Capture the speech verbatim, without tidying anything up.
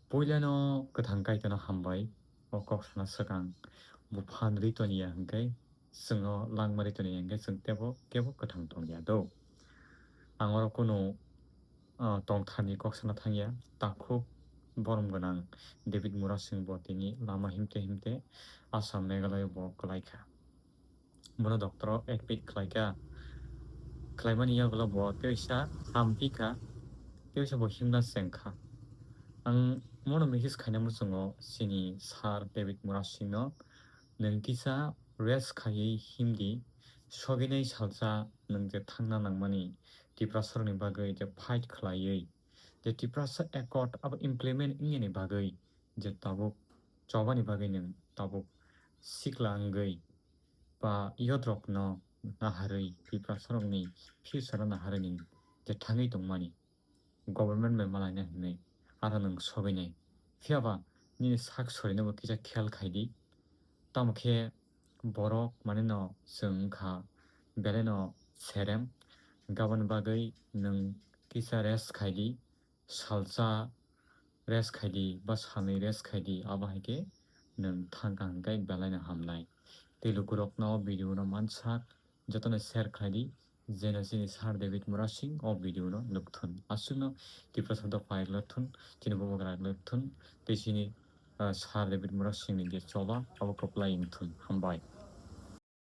Puilano kwthang Kaitorno hambai, o kok sana swkang bo phan ri toniya hwnkhe, chwng o langma ri toniya hwnkhe chwng teibo kebo kwthang tongya do. Ang oro kunu, ah, tongtharni kok sana thangya, takhuk borom gwnang David Murasing bo tini lama himte himte Assam Meghalaya bo kwlaikha. Bono doctor o admit khlaikha. Khlaimani yagulo bo teisa hamphikha, teisa bo himna chengkha. Ang mono message khaina muchungo chini sir David Murasingno, nwng kisa rest khaiwi himdi, soginai salsa nwng je thangna nangmani Tiprasarokni bagwi je fight khlaiwi, je Tiprasa Accord abo implement wngyani bagwi je tabuk chobani bagwi nwng tabuk sikla wngwi ba yodrokno naharwi, Tiprasarokni future-no naharwi nwng je thangwi tongmani, government bai malaina hinwi aro nwng soginai. Phiyaba nini sak sorinobo kisa khel khaidi. Tamo khe borok manino chwng wngkha belaino serem, gaboni bagwi nwng kisa rest khaidi, salsa rest khaidi ba salnwi rest khaidi, abo hai khe nwng thangkha hwnkhe belaino hamnai. Tei lukurokno o video no mansak jotono share khlaidi, jeno chini sir David Murasing o video no nukthun. Aswkno Tiprasa dopha yak lok thun, chini bubagra yak lok thun, tei chini, ah, sir David Murasing ni je choba abo kwplai wngthun. Hambai.